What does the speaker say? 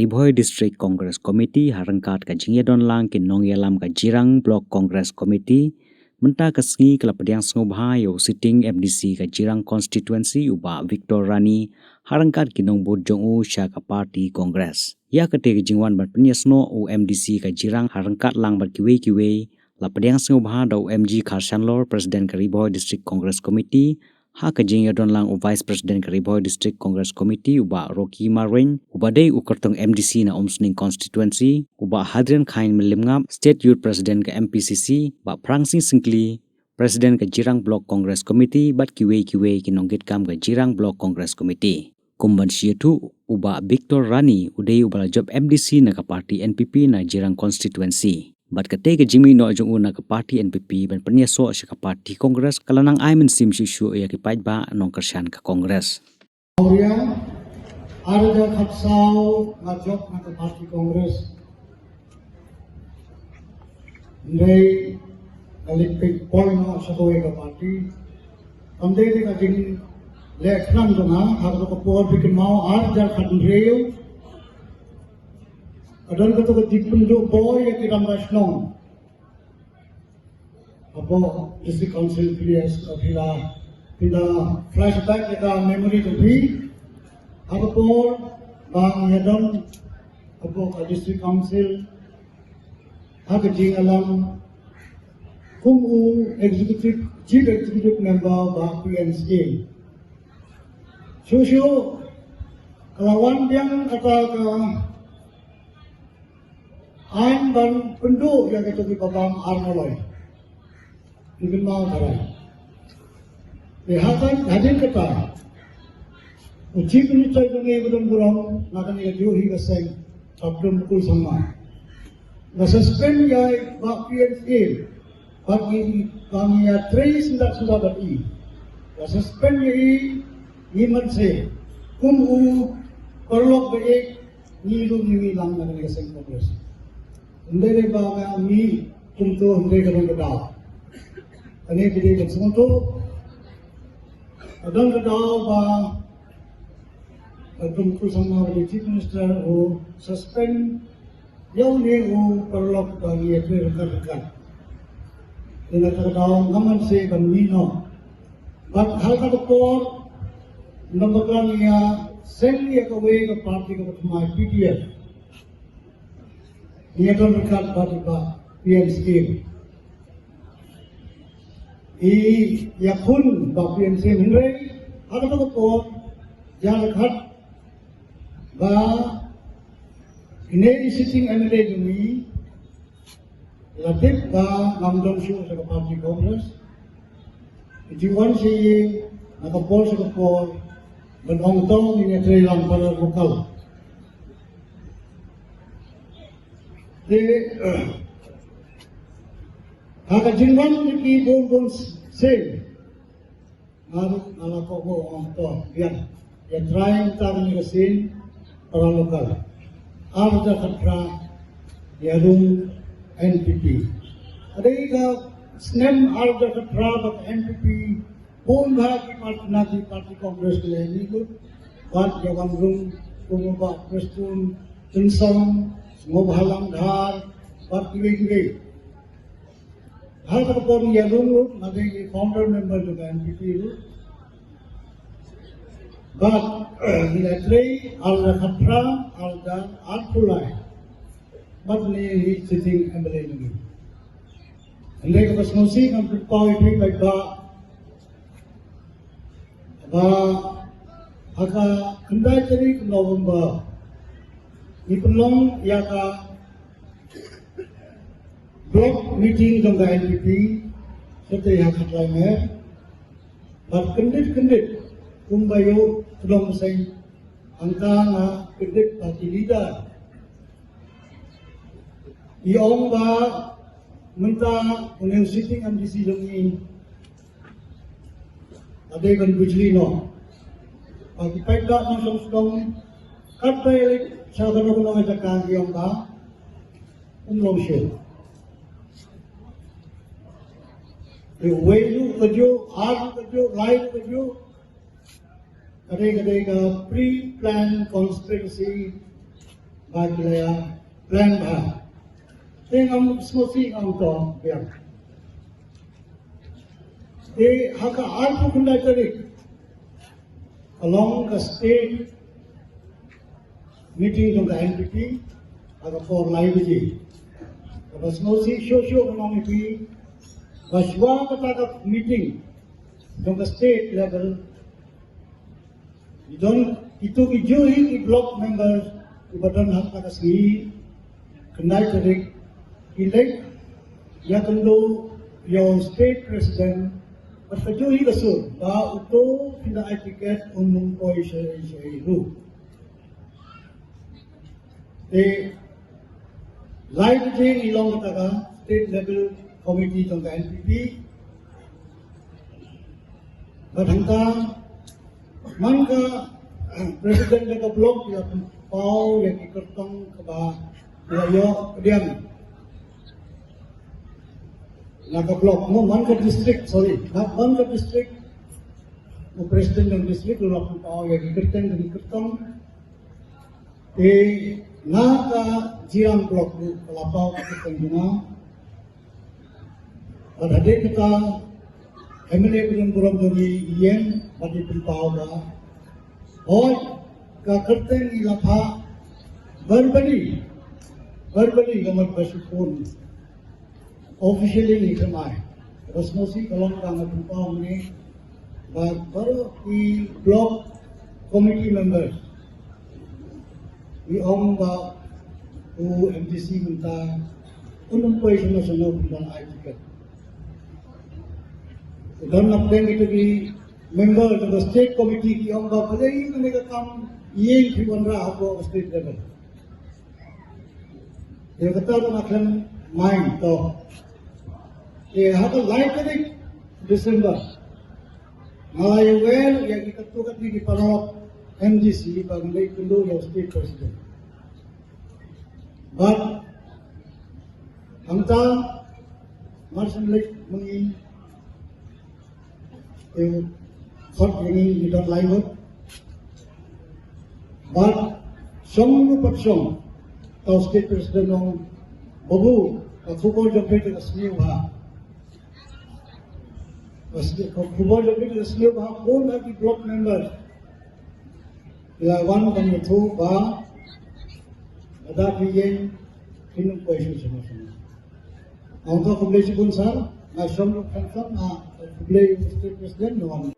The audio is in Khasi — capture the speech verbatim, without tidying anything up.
Ri Bhoi District Congress Committee ha ryngkat ka jingïadon lang ki nongïalam ka Jirang Block Congress Committee mynta ka sngi ka la pdiang sngewbha ïa u sitting M D C ka Jirang Constituency u Bah Victor Rani ha ryngkat ki nongbud jong u sha ka party Congress. Ïa kata ka jingwan ban pynïasnoh u M D C ka Jirang ha ryngkat lang bad kiwei kiwei la pdiang sngewbha da u M G Kharshanlor, President ka Ri Bhoi District Congress Committee, ha ka jingïadon lang u Vice President ka Ri Bhoi District Congress Committee u Bah Rocky Marwein, uba dei u kyrtong M D C na Umsning Constituency, u Bah Hadrian Khain Mylliemngap, State Youth President ka M P C C, Bah Phrang Sing Syngkli, President ka Jirang Block Congress Committee bad kiwei kiwei ki nongkitkam ka Jirang Block Congress Committee. Kum ban sa ïathuh, u Bah Victor Rani u dei uba la jop M D C na ka party N P P na Jirang Constituency. Bad katei ka jingmih noh jong u na ka party N P P ban pynïasoh sha ka party Congress ka la nang ai mynsiem shuh shuh ïa ki paidbah nongkyrshan ka Congress. Ïa, ar hajar khatsaw nga jop na ka party Congress. Hynrei nga leit peit poi noh sha kawei ka party. Kam dei ka jingleh khnang jong nga, ha kata ka por phi kynmaw ar hajar khathynriew, ka don kata ka jingpynduh bor ïa ki rangbah shnong hapoh District Council. Phi la, phi la flashback ïa ka memory jong phi. Ha ka por ba nga ïadon hapoh ka District Council ha ka jingïalam kum u executive, chief executive member ba P N C A. Shuh shuh ka la wan biang kata ka aiñ ban pynduh ïa kito kiba bam ar maloi. Phi kynmaw tharai. Te hadien, hadien kata, u Chief Minister jong ngi ba don burom na kane ka juh hi ka seng, Bah Dkhar Mukul Sangma, la suspend ïa i Bah P N C A, bad ngi, ba ngi ïatrei syndah syndah bad i. La suspend ïa i, ngi mynsiem kum u paralok ba ïeit, ngi ruh ngi mih lang na kane ka seng Congress. Hynrei ba nga mih kumto, hynrei ka don ka daw. Kane ka dei ka sngewthuh. Ka don ka daw ba, ka don ka sngewthuh ba u Chief Minister u suspend ïa une u paralok ba ngi ïatrei ryngkat ryngkat. Te na kata ka daw nga mynsiem ban mih noh. Bad ha kata ka por, namar ba ngi ïa seng ïa kawei ka party kaba thymmai, P D F. Ngi ïadon ryngkat bad i Bah P N C A. I ïakhun Bah P N C A, hynrei ha kata ka por ïa la khat ba ine i sitting M L A jong ngi la tip ba ngam don shuh sha ka party Congress. Ki ju wan sha ïing na ka por sha ka por ban ong to ngin ïatrei lang para local. Te ha ka jingwan jong ki bun bun sien, nga ruh nga la kohnguh, ong to biang, ïatrai mynta kane ka sien para local. Ar hajar khatphra ïa rung N P P. Ka dei ka snem ar hajar khatphra bad N P P, bun bha ki party na ki party Congress ki la ïamih lut bad ïa wan rung kum u Bah Prestone Tynsong, Sniawbhalang Dhar bad kiwei kiwei. Ha kata ka por ngi ïa rung lut, nga dei founder member jong ka N P P ruh. Bad ngi la trei ar hajar khatphra, ar hajar arphew lai. Bad ngi hi sitting M L A ngi. Hynrei kaba sngewsih ngan pynpaw ïa phi paidbah ba ha ka khyndai tarik November ngi pynlong ïa ka block meeting jong ka N P P, kata ïa ka Khatlai Mer. Bad kyndit kyndit kumba ïoh khlong seng, hangta nga kyndit bad ki leader. I ong ba mynta une u sitting M D C jong ngi ka dei ban bujli noh. Ba ki paidbah nongshong shnong katba ïaleit sha kano kano ka jaka ki ong ba um long shuh. Te wei ruh kajuh, ar ruh kajuh, lai ruh kajuh. Ka dei, ka dei ka pre-planned conspiracy ba ki la ïa plan bha. Te ngam sngewsih ngam to biang. Te ha ka arphew khyndai tarik ka long ka state meeting jong ka N P P ha ka por lai baje. Kaba sngewsih shuh shuh ka long ïa phi ba shuwa kata ka meeting jong ka state level, ki don kito ki juh hi ki block members kiba don ha kata ka sngi khyndai tarik, ki leit ïakynduh ïa u state president bad ka juh hi ka sur ba uto phin da ai ticket un ym poi shaei shaei ruh. Te lai baje ngi long kata ka state level committee jong ka N P P. Bad hangta man ka president jong ka block ki la pynpaw ïa ki kyrtong kaba ki la ïoh pdiang na ka block, mo, man ka district, sorry, na man ka district, u president jong district u la pynpaw ïa ki kyrteng, ki kyrtong. Te na ka Jirang block ruh ka la paw ka kyrteng jong nga. Bad hadien kata M L A ba don burom jong ngi i ïeng bad i pynpaw ba hooid ka kyrteng i la phah verbally, verbally ka mut ba shu phone. Officially ngi khlem ai. Kaba sngewsih ka long ba nga pynpaw mynne ba baroh ki block committee members ngi ong ba u M D C mynta un ym poi shano shano pynban ai ticket. Don na pdeng kito ki member jong ka state committee ki ong ba balei kane ka kam ïeng phi wanrah hapoh state level. Ïa kata ruh nga khlem mind to. Te ha ka lai tarik December nga la ïawer ïa ki katto katne ki paralok M D C ba ngi leit kynduh ïa u state president. Bad hangta mar shen leit ma ngi, te khot ïa ngi ngi don lai ngut. Bad shong ruh pat shong. Ka state president ong, babu, ka khubor jong phi ka sniew bha. Ka state, ka khubor jong phi ka sniew bha, bun ha ki block member ki la wan ban ïathuh ba lada phi ïeng phin ym poi shuh shuh shuh. Ong ka khublei shibun sir, nga shong ruh khamtam, nga khublei u state president, nga wan.